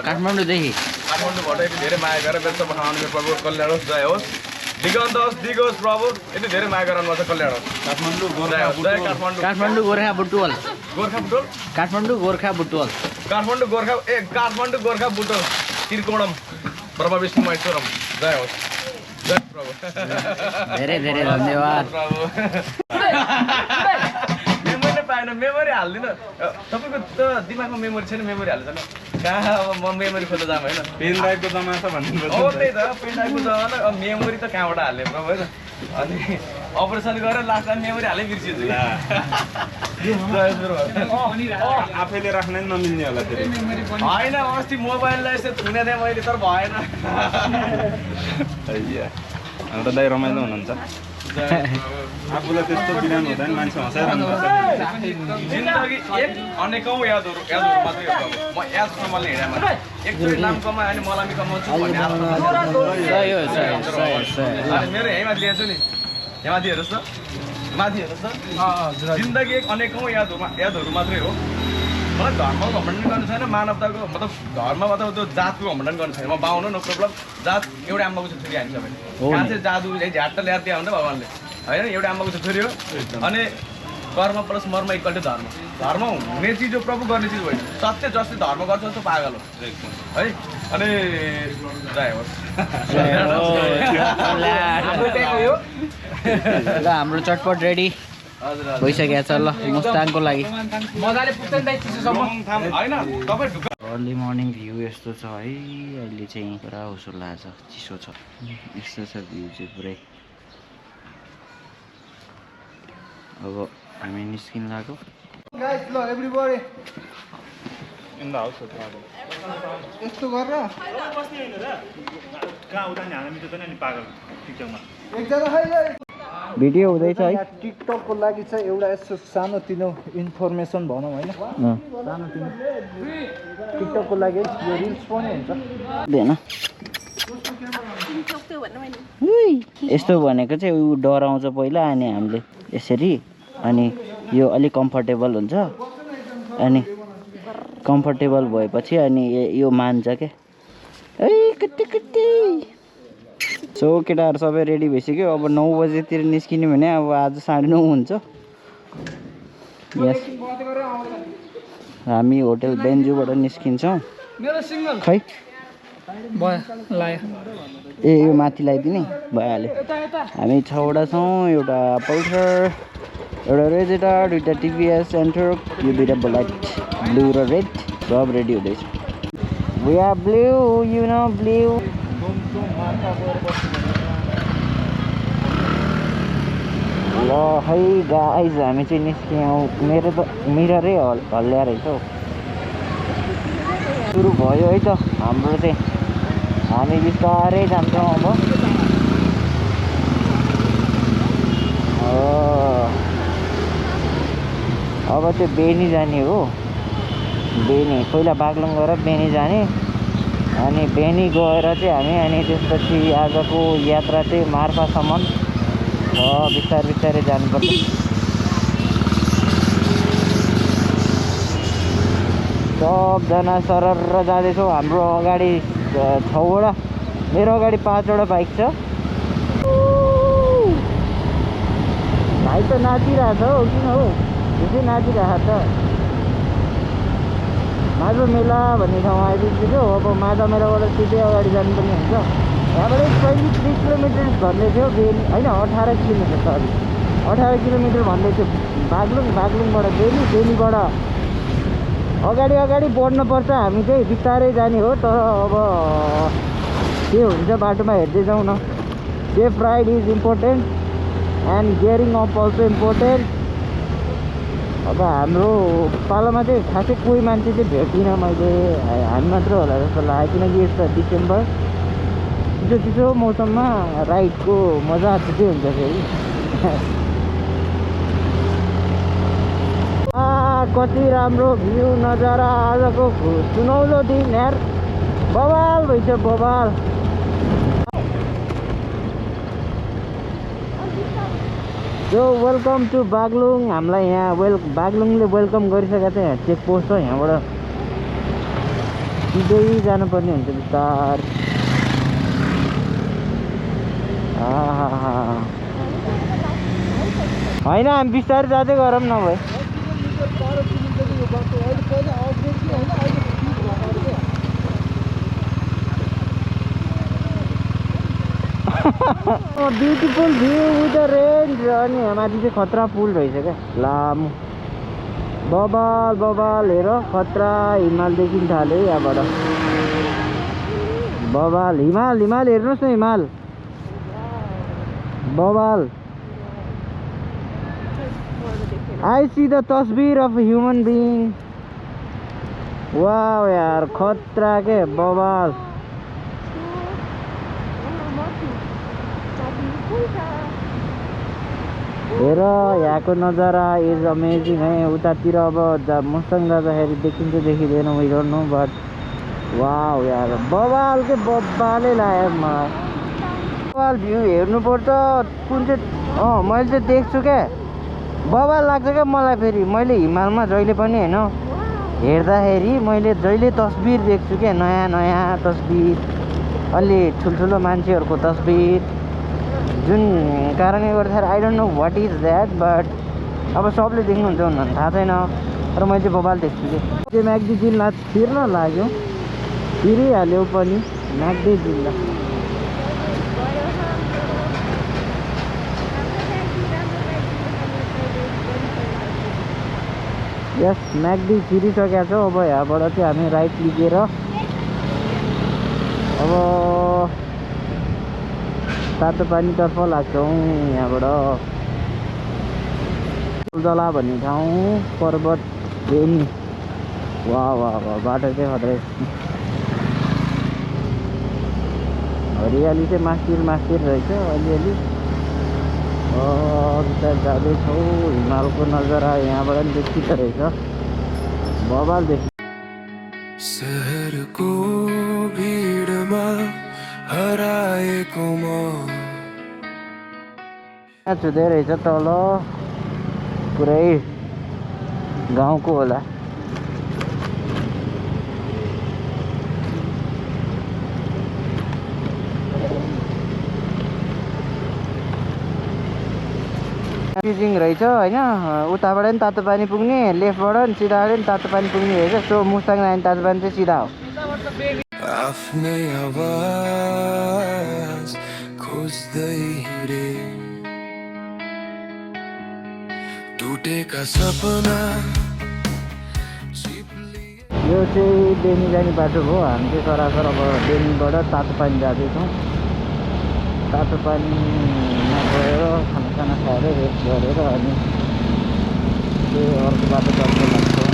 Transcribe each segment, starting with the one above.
काठमाडौँदेखि काठमाडौँबाट यति धेरै माया गरेर व्यस्त पठाउनु मेरो प्रभु कल्याण होस् जय होस् दिगन्त होस् दिग होस् प्रभु यति धेरै माया गरेर गर्छ कल्याण होस् काठमाडौँ गोर्खा बुटवल गोर्खा बुटोल काठमाडौँ गोर्खा बुटवल काठमाडौँ गोर्खा बुटोल त्रिकोणम ब्रह्म विष्णु महेश्वरम जय होस् जय प्रभु धेरै धेरै धन्यवाद मेमोरी पाएन मेमोरी हाल्दिनँ तपाईँको त दिमागमा मेमोरी छैन मेमोरी हाल्छ कहाँ अब म मेमोरी खोज्दा जाम होइन पेन ड्राइभको जमाना छ भन्नु हो त्यही त पेन ड्राइभको जमाना अब मेमोरी त कहाँबाट हाल्ने प्रभु होइन अनि अपरेसन गरेर लास्टमा मेमोरी हालै बिर्सिन्छु आफैले राख्न नमिल्ने होला फेरि होइन अस्ति मोबाइललाई यसो थुने थिएँ मैले तर भएन अन्त दाइ रमाइलो हुनुहुन्छ आफूलाई त्यस्तो बिरामी हुँदैन मान्छे हँसाइरहनु पर्छ जिन्दगी एक अनेकौँ यादहरू मात्रै हो म याद सम्हाल्ने हिँडा मात्रै एकचोटि नाम कमायो अनि मलाई कमाउँछु भन्ने अनि मेरो यहीँमाथि ल्याउँछु नि यहाँमाथि हेर्नुहोस् त माथि हेर्नुहोस् त जिन्दगी एक अनेकौँ यादहरू मात्रै हो मलाई धर्मको घमण्डन गर्नु छैन मानवताको मतलब धर्म मतलब त्यो जातको घमण्डन गर्नु छैन म बाहुन नो प्रब्लम जात एउटै आम्माको छोरी हामी सबै कहाँ चाहिँ जादु झ्याट्ट ल्याएर दियो भने भगवान्ले होइन एउटै आम्माको छोरी हो अनि कर्म प्लस मर्म इक्वल टु धर्म धर्म हुने चिज हो प्रभु गर्ने चिज होइन सत्य जसले धर्म गर्छ जस्तो पागल हो है अनि जय होस् ल हाम्रो चटपट रेडी भइसकेको छ ल मुस्ताङको लागि अर्ली मर्निङ भ्यू यस्तो छ है अहिले चाहिँ पुरा उसो लाग्छ चिसो छ यस्तो छ भ्यू चाहिँ पुरै अब हामी निस्किन लाग्यो यस्तो गरेर भिडियो हुँदैछ है टिकटकको लागि चाहिँ एउटा यस्तो सानोतिनो इन्फर्मेसन भनौँ होइन सानोतिनो टिकटकको लागि यो रिल्स पनि हुन्छ यस्तो भनेको चाहिँ ऊ डराउँछ पहिला अनि हामीले यसरी अनि यो अलिक कम्फर्टेबल हुन्छ अनि कम्फर्टेबल भएपछि अनि यो मान्छ क्या है कति कति सो केटाहरू सबै रेडी भइसक्यो अब 9 बजेतिर निस्किने भने अब आज 9:30 हुन्छ यस हामी होटल बेन्जुबाट निस्किन्छौँ खै ए यो माथि लगाइदिने भइहाल्यो हामी 6 वटा छौँ एउटा पल्सर एउटा रेजेटा दुईटा टिभीएस सेन्टर यो दुईटा बुलेट ब्लू र रेड सब रेडी हुँदैछ we are blue you know blue ल है गाइज हामी चाहिँ निस्क्यौँ मेरो त मिररै हल्ल्या रहेछ हौ सुरु भयो है त हाम्रो चाहिँ हामी बिस्तारै जान्छौँ अब त्यो बेनी जाने हो बेनी पहिला बागलुङ गएर बेनी जाने अनि बेनी गएर चाहिँ हामी अनि त्यसपछि आजको यात्रा चाहिँ मार्फासम्म बिस्तारै बिस्तारै जानुपर्छ सबजना सरर जाँदैछौँ हाम्रो अगाडि 6 वटा मेरो अगाडि 5 वटा बाइक छ भाइ त नाचिरहेछ हौ किन हौ त्यसै नाचिरहेको छ माझो मेला भन्ने ठाउँ आइपुग्यो अब माझा मेलाबाट सिधै अगाडि जानुपर्ने हुन्छ यहाँबाट 23 किलोमिटर भन्दै थियो बेनी होइन 18 किलोमिटर छ अलिक 18 किलोमिटर भन्दै थियो बागलुङबाट बेनीबाट अगाडि बढ्नुपर्छ हामी चाहिँ बिस्तारै जाने हो तर अब के हुन्छ बाटोमा हेर्दै जाउँ न safe ride is important and gearing up also important अब हाम्रो पालामा चाहिँ खासै कोही मान्छे चाहिँ भेटिनँ मैले हामी मात्र होला जस्तो लाग्यो किनकि यस्तो डिसेम्बर चिसो मौसममा राइडको मजा छुट्टै हुन्छ फेरि कति राम्रो भ्यू नजारा आजको सुनौलो दिन यार बवाल भइछ बवाल यो वेलकम टु बागलुङ। हामीलाई यहाँ बागलुङले वेलकम गरिसकेको छ। यहाँ चेकपोस्ट हो, यहाँबाट सिधै जानुपर्ने हुन्छ बिस्तार। होइन हामी बिस्तारै जाँदै गरौँ न भाइ। Beautiful view with the range. अनि माथि चाहिँ खतरा पुल रहेछ क्या, लामो बबाल बबाल। हेर खतरा हिमाल देखिन थाल्यो यहाँबाट। बबाल हिमाल हिमाल हेर्नुहोस् न, हिमाल बबाल। आई सी द तस्बिर अफ ह्युमन बिङ। वाह यार खतरा के बबाल। हेर यहाँको नजारा इज अमेजिङ है। उतातिर अब मसँग जाँदाखेरि देखिन्छ देखिँदैन वी डोन्ट नो, बट वाह यार बबाल के बबालै लाग्यो मलाई। बबाल भ्यू हेर्नुपर्छ कुन चाहिँ। मैले चाहिँ देख्छु क्या, बबाल लाग्छ क्या मलाई। फेरि मैले हिमालमा जहिले पनि होइन हेर्दाखेरि मैले जहिले तस्बिर देख्छु क्या, नयाँ नयाँ तस्बिर, अलि ठुल्ठुलो मान्छेहरूको तस्बिर, जुन कारणले गर्दाखेरि I don't know what is that, but अब सबले देख्नुहुन्छ भन्नु थाहा छैन, तर मैले चाहिँ बबाल देख्छु कि। त्यो म्याग्दी जिल्ला छिर्न लाग्यो, छिरिहाल्यो पनि म्याग्दी जिल्ला। यस म्याग्दी छिरिसकेको छ। अब यहाँबाट चाहिँ हामी राइट लिएर अब तातोपानीतर्फ लाग्छौँ। यहाँबाट फुलदला भन्ने ठाउँ, पर्वत रेनी। वाह वाह वाह बाटो चाहिँ खतरै। हरियाली चाहिँ मास्तिर रहेछ अलिअलि। बिस्तार जाँदैछौँ। हिमालको नजारा यहाँबाट पनि देखिँदो रहेछ, बबाल देखि। शहरको भिडमा हराएको म छुँदै रहेछ तल, पुरै गाउँको होला। कन्फ्युजिङ रहेछ होइन। उताबाट पनि तातो पानी पुग्ने, लेफ्टबाट पनि सिधाबाट पनि तातो पानी पुग्ने रहेछ। सो मुस्ताङ लाइन तातो पानी चाहिँ सिधा हो। आफ्नै आवाज खोज्दै हिँडे टुटेका सपना। यो चाहिँ बेनी जाने बाटो हो। हामी चाहिँ सरासर अब बेनीबाट तातो पानी जाँदैछौँ। तातो पानीमा गएर खानासाना खाएर रेस्ट गरेर अनि चाहिँ अर्को बाटोतर्फ लाग्छौँ।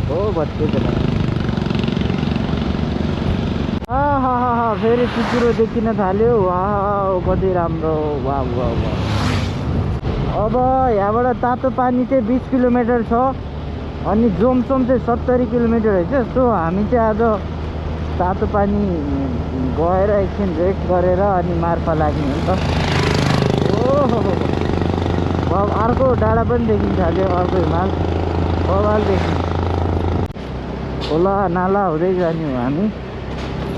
हो बत्ती बेला फेरि कुकुरो देखिन थाल्यो। वाह कति राम्रो। वाह वाह वाह। अब यहाँबाट तातो पानी चाहिँ 20 किलोमिटर छ, अनि जोमसोम चाहिँ 70 किलोमिटर रहेछ। सो हामी चाहिँ आज तातो पानी गएर एकछिन रेस्ट गरेर अनि मार्फा लाग्ने हो नि त। ओहो अब अर्को डाँडा पनि देखिन थाल्यो, अर्को हिमाल बबाल देखिन्छ। खोला नाला हुँदै जाने हो हामी,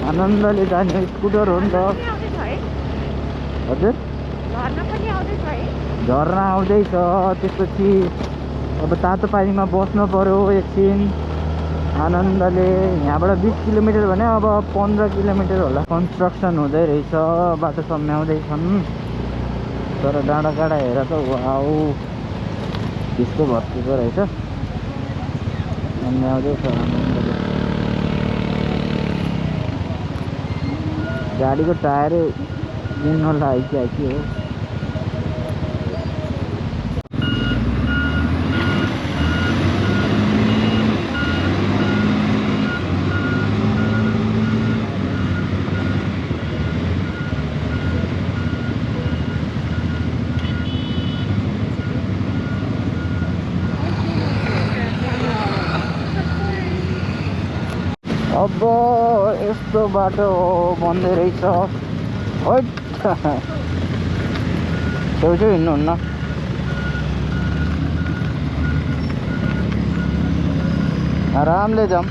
आनन्दले जाने। स्कुटर हो नि त। हजुर झर्ना आउँदैछ। त्यसपछि अब तातो पानीमा बस्नु पर्यो एकछिन आनन्दले। यहाँबाट 20 किलोमिटर भने अब 15 किलोमिटर होला। कन्स्ट्रक्सन हुँदै रहेछ, बाटो सम्याउँदैछन्। तर डाँडा काँडा हेर त वाउ त्यसको भत्किएको रहेछ, सम्याउँदैछ आनन्दले। गाडीको टायरै दिन लाग्यो कि हो। अब यस्तो बाटो बन्दै रहेछ। छेउछेउ हिँड्नुहुन्न, आरामले जाऊँ।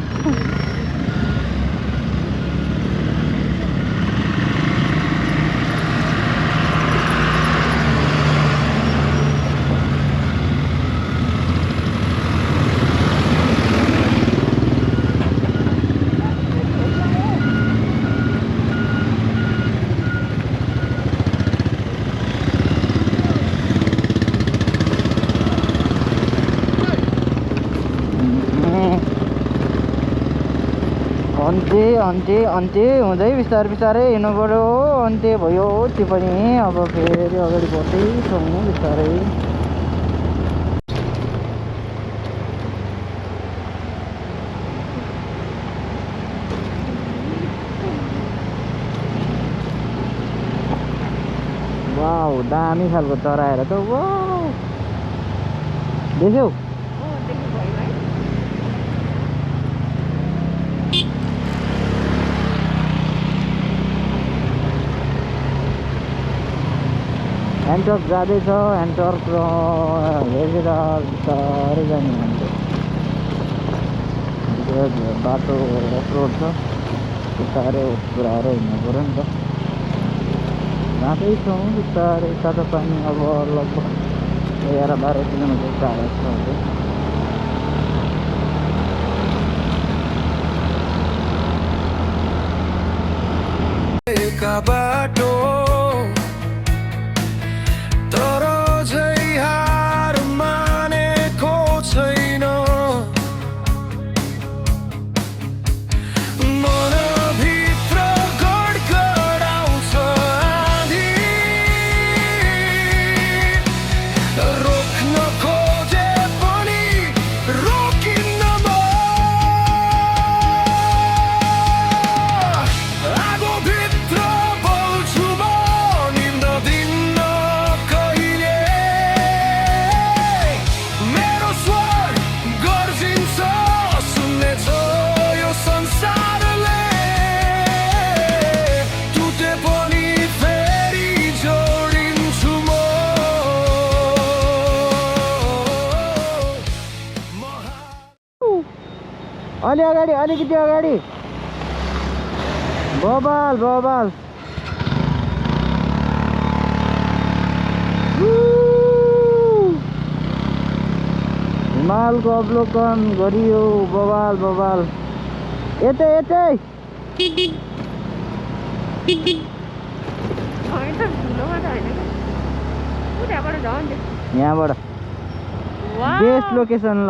अन्त्य हुँदै बिस्तारै बिस्तारै हिँड्नु पऱ्यो। अन्त्य भयो त्यो पनि। अब फेरि अगाडि बढ्दैछौँ बिस्तारै। वाउ दामी खालको चराएर त वाउ देख्यौ? ह्यान्डटक जाँदैछ। ह्यान्डटक र हेरेर बिस्तारै जाने हाम्रो बाटो अफ रोड छ। बिस्तारै पुऱ्याएर हिँड्नु पऱ्यो नि त। जाँदैछौँ बिस्तारै। तातो पानी अब लगभग 11-12 किलोमिटर टाढा छ। का बाटो तर झै हार मानेको छैन। मनभित्र गडगडाउँछ आँधी, रोक्न खोजे पनि रोकिन्न म। आगोभित्र बल्छु म निम्न दिन्न कहिले। मेरो स्वर गर्जिन्छ सुन्नेछ यो संसारले। टुटे पनि फेरि जोडिन्छु म। अलि अगाडि, अलिकति अगाडि। बबाल बबाल। हिमालको अवलोकन गरियो। बबाल बबाल। यतै यतै। यहाँबाट बेस्ट लोकेसन। ल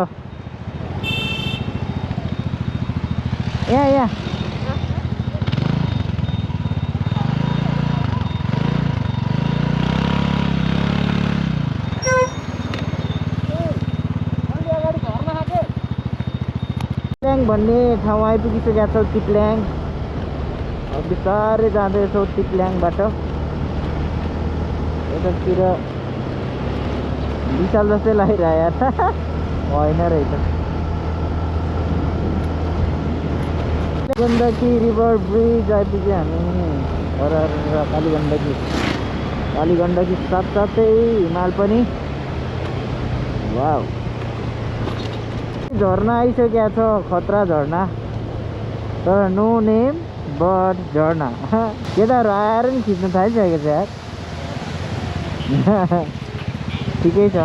यहाँ टिप्ल्याङ भन्ने ठाउँ आइपुगिसकेका छौँ। टिप्ल्याङ। अब बिस्तारै जाँदैछौँ टिप्ल्याङबाट। यतातिर विशाल जस्तै लागिरहेको होइन रहेछ। गण्डकी रिभर ब्रिज आइपुग्यो हामी। काली गण्डकी साथसाथै हिमाल पनि। वाउ झर्ना आइसकेको छ। खतरा झर्ना। तर नो नेम बट झर्ना। केटाहरू आएर नि खिच्न थालिसकेको छ यार। ठिकै छ,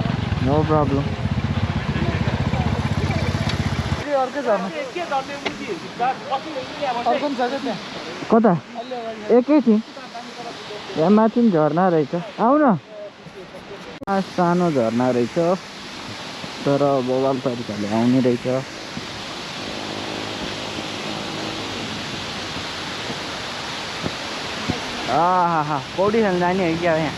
नो प्रब्लम। कता एकैछिन यहाँ माथि झर्ना रहेछ। आऊ न। सानो झर्ना रहेछ तर बबाल तरिकाले आउने रहेछ। आहा पौडी खेल्न जाने हो क्या यहाँ?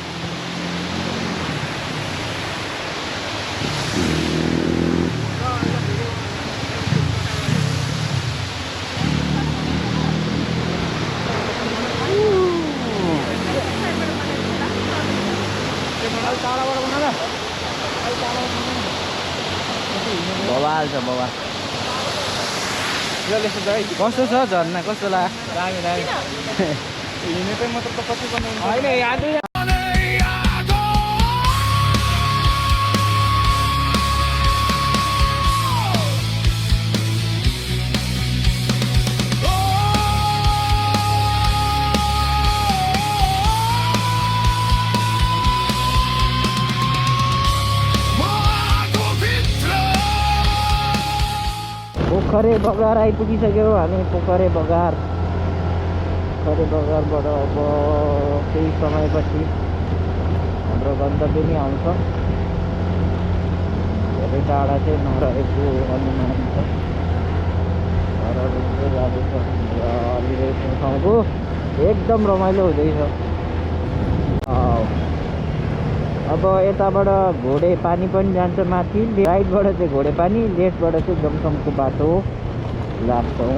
बबाल छ बबाल। कस्तो छ झर्ना? कस्तो लाग्यो? हिँड्ने चाहिँ मतलब त कति गर्नु होइन याद पोखरे बगार आइपुगिसक्यौँ हामी। पोखरे बगारबाट अब केही समयपछि हाम्रो गन्तव्य नै आउँछ। धेरै टाढा चाहिँ नरहेको अनुमान छ। घरहरू जाँदैछ अलिरहेको ठाउँको एकदम रमाइलो हुँदैछ। अब यताबाट घोडे पानी पनि जान्छ माथि। राइटबाट चाहिँ घोडे पानी, लेफ्टबाट चाहिँ जमसमको बाटो लाग्छौँ।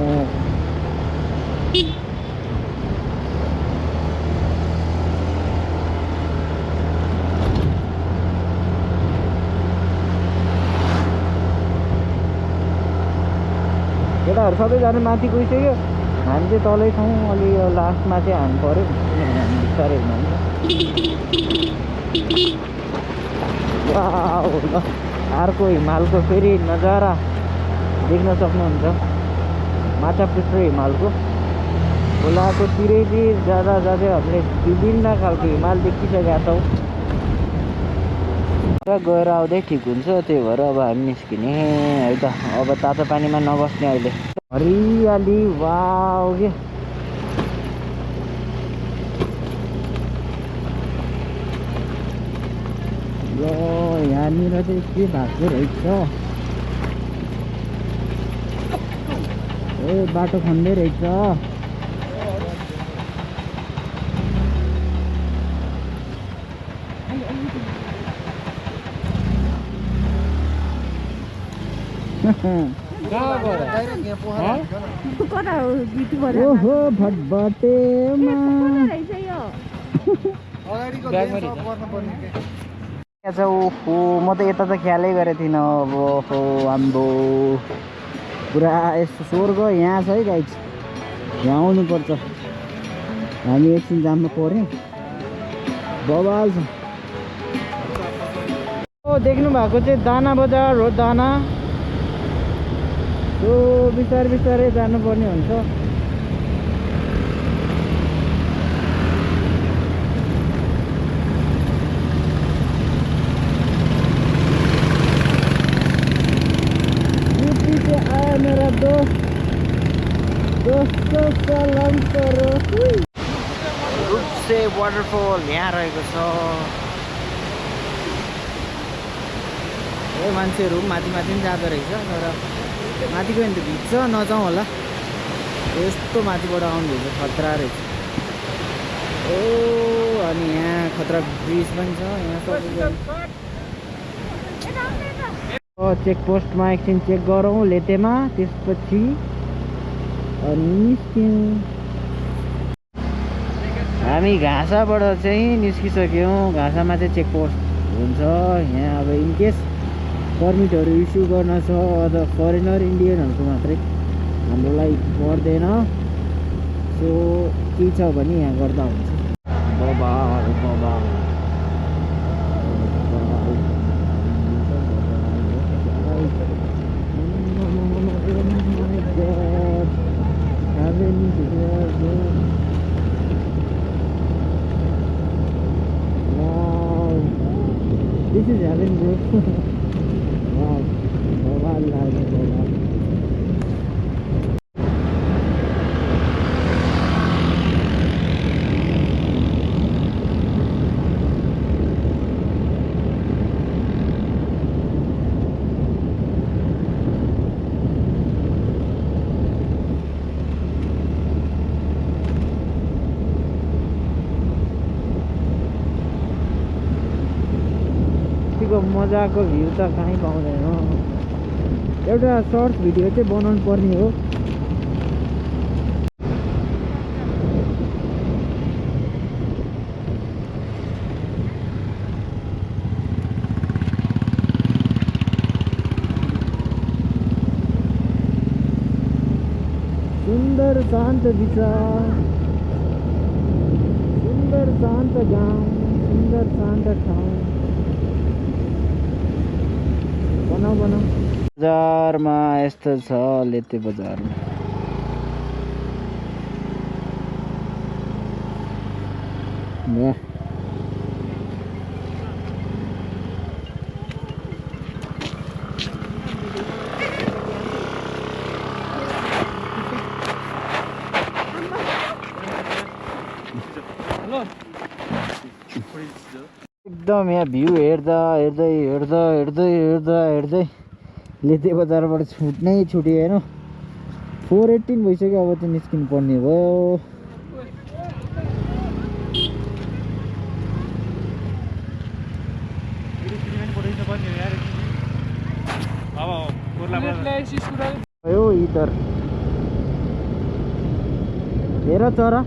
केटाहरू सबैजना माथि गइसक्यो, हामी चाहिँ तलै छौँ। अलि लास्टमा चाहिँ हान्नु पऱ्यो, किनभने हामी बिस्तारै हुनुहुन्छ। ल अर्को हिमालको फेरि नजारा देख्न सक्नुहुन्छ। माछापुच्छ्रे हिमालको खोलाको तिरैतिर जाँदा जाँदै हामीले विभिन्न खालको हिमाल देखिसकेका छौँ। र गएर आउँदै ठिक हुन्छ, त्यही भएर अब हामी निस्किने है त। अब तातो पानीमा नबस्ने अहिले। हरियाली वाउ के यो यहाँनिर चाहिँ के भएको रहेछ। ए बाटो खन्दै रहेछ। ओहो भटभटेमा ओहो म त यता त ख्यालै गरेको थिइनँ। अब हो आम्बो पुरा यस्तो स्वर्ग यहाँ छ है गाइस। यहाँ आउनुपर्छ। हामी एकछिन जाममा पऱ्यौँ, बवाल छ। देख्नु भएको चाहिँ दाना बजार हो। दाना त्यो बिस्तारै बिस्तारै जानुपर्ने हुन्छ। मेरा दोस्तों सलाम करो। रूपसे वाटरफल यहाँ रहेको छ। ए मान्छेहरू माथि माथि पनि जाँदो रहेछ, तर माथि गयो भने त भिज्छ, नजाउँ होला। यस्तो माथिबाट आउनुहुँदैछ, खतरा रहेछ। ओ अनि यहाँ खतरा ब्रिज पनि छ। यहाँ चेकपोस्टमा एकछिन चेक गरौँ लेतेमा, त्यसपछि अनि निस्क्यौँ। हामी घाँसाबाट चाहिँ निस्किसक्यौँ। घाँसामा चाहिँ चेकपोस्ट हुन्छ। यहाँ अब इनकेस पर्मिटहरू इस्यु गर्न छ, अझ फरेनर इन्डियनहरूको मात्रै, हाम्रोलाई पर्दैन। सो के छ भने यहाँ गर्दा हुन्छ। बबाल बबाल This is heaven, bro. Wow. Bawal lagi, bawal. मजाको भ्यू त कहीँ पाउँदैन। एउटा सर्ट भिडियो चाहिँ बनाउनु पर्ने हो। सुन्दर शान्त विचार, सुन्दर शान्त गाउँ, सुन्दर शान्त ठाउँ। बजारमा यस्तो छ लेते बजारमा। एकदम यहाँ भ्यू हेर्दा हेर्दै हेर्दा हेर्दै हेर्दा हेर्दै लेते बजारबाट छुट्नै छुट्यो होइन 4:18 भइसक्यो अब चाहिँ निस्किनु पर्ने भयो यो इधर हेर चरा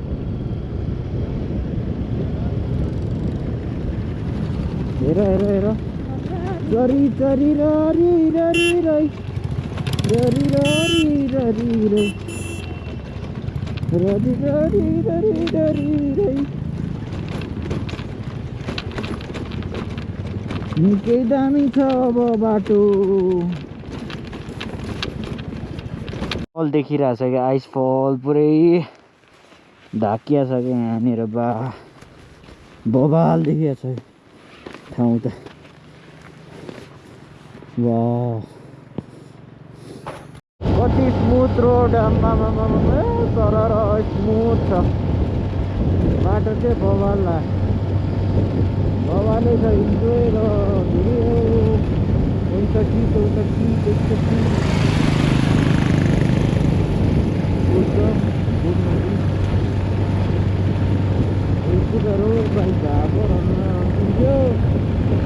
हेर हेर हेर चरी चरी ररी ररी ररी ररी ररी ररी ररी ररी ररी ररी ररी निकै दामी छ अब बाटो फल देखिरहेछ क्या आइस फल पुरै ढाकिया छ क्या यहाँनिर बबाल देखिया छ ठाउँ त वाह कति स्मुथ रोड सरर स्मुथ छ बाटो चाहिँ बबालै छ इन्जोय र हुन्छ कि भाइ भएको त्यो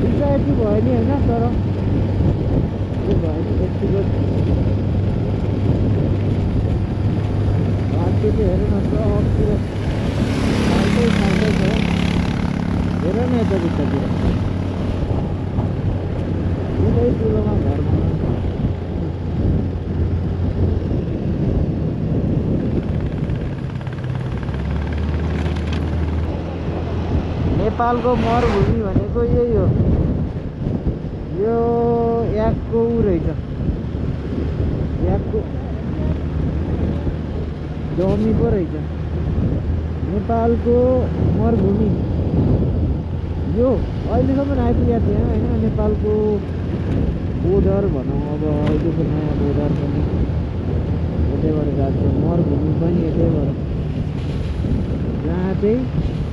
इन्जाइटी भयो नि होइन तर त्यो भयो नि व्यक्तिगत त्यो चाहिँ हेर न सबतिर फाल्टै छ हेर न यता भित्रतिर यतै ठुलोमा घर नेपालको मरुभूमि भनेको यही हो यो याकको रहेछ याकको जमी पो रहेछ नेपालको मरुभूमि यो अहिलेसम्म आइपुगेको थिएन होइन नेपालको बोर्डर भनौँ अब अहिलेको नयाँ बोर्डर पनि यतैबाट जान्छ मरुभूमि पनि यतैबाट जहाँ चाहिँ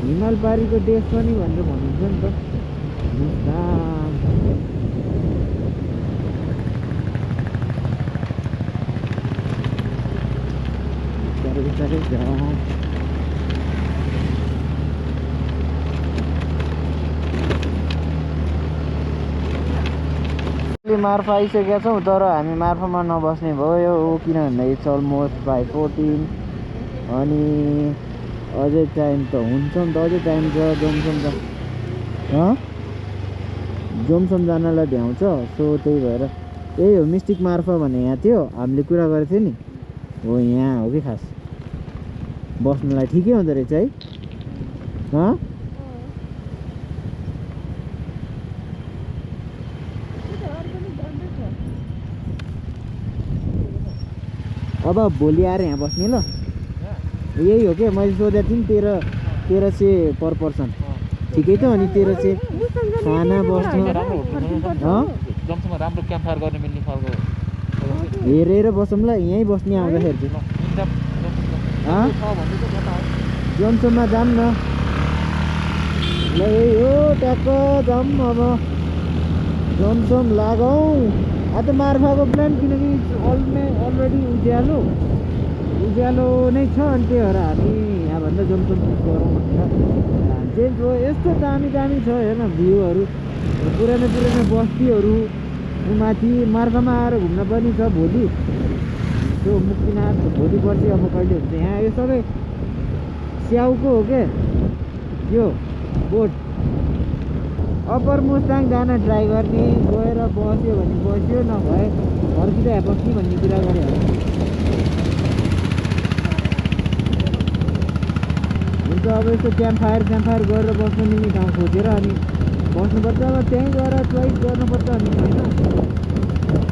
हिमाल पारीको देश पनि भनेर भनिन्छ नि त बिस्तारै जाउँ मार्फा आइसकेका छौँ तर हामी मार्फामा नबस्ने भयो किनभने इट्स अलमोस्ट 5:14 अनि अझै टाइम त हुन्छ नि त अझै टाइम छ जोमसम जानलाई भ्याउँछ सो त्यही भएर यही हो मिस्टिक मार्फा भन्ने यहाँ थियो हामीले कुरा गरेको थियो नि हो यहाँ हो कि खास बस्नुलाई ठिकै हुँदो रहेछ है अब भोलि आएर यहाँ बस्ने ल यही हो क्या मैले सोधेको थिएँ नि 1300 पर पर्सन ठिकै त अनि 1300 खाना बस्नु राम्रो क्याम्प फायर गर्न मिल्ने खालको हेरेर बसौँ ल यहीँ बस्ने आउँदाखेरि चाहिँ जमसममा जाऊँ न ल यही हो ट्याक्क जाऊँ अब जमसम लागौँ आज मार्फाको प्लान किनकि अलरेडी उज्यालो नै छ अनि त्यही भएर हामी यहाँभन्दा जमसम गरौँ भनेर चेन्ज हो यस्तो दामी छ हेर्न भ्यूहरू पुरानो बस्तीहरू माथि मार्फामा आएर घुम्न पनि छ भोलि त्यो मुक्तिनाथ भोलि पर्सि अब कहिले हुन्छ यहाँ यो सबै स्याउको हो क्या यो बोट अप्पर मुस्ताङ जान ट्राई गर्ने गएर बस्यो भने बस्यो नभए फर्किँदा यहाँ बस्ने भन्ने कुरा गऱ्यो हुन्छ अब यस्तो क्याम्प फायर गरेर बस्नु मिल्ने ठाउँ खोजेर अनि बस्नुपर्छ अब त्यहीँ गएर चोइस गर्नुपर्छ अनि होइन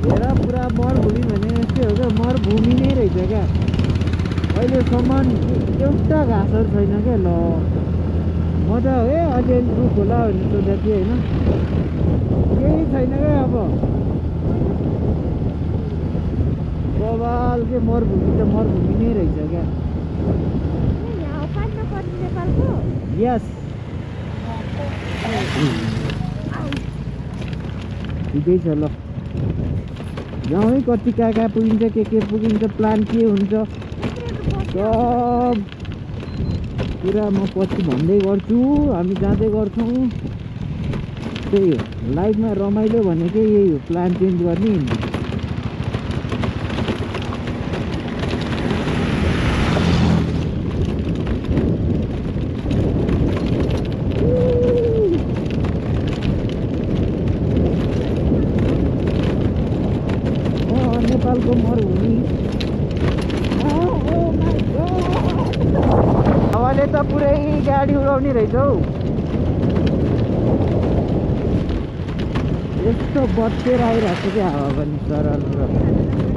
हेर पुरा मरुभूमि भने यस्तै हो क्या मरुभूमि नै रहेछ क्या अहिलेसम्म एउटा घाँसहरू छैन क्या ल मजा हो है अलिअलि रुख होला भन्ने सोचेको थिएँ होइन केही छैन क्या अब बबाल के मरुभूमि त मरुभूमि नै रहेछ क्या यस ठिकै छ ल जाउँ है कति कहाँ कहाँ पुगिन्छ के पुगिन्छ प्लान के हुन्छ सब कुरा म पछि भन्दै गर्छु हामी जाँदै गर्छौँ त्यही हो लाइफमा रमाइलो भनेकै यही हो प्लान चेन्ज गर्ने नेपालको मरुभूमि हावाले त पुरै गाडी उडाउने रहेछ हौ यस्तो बत्तेर आइरहेको छ क्या हावा पनि सरल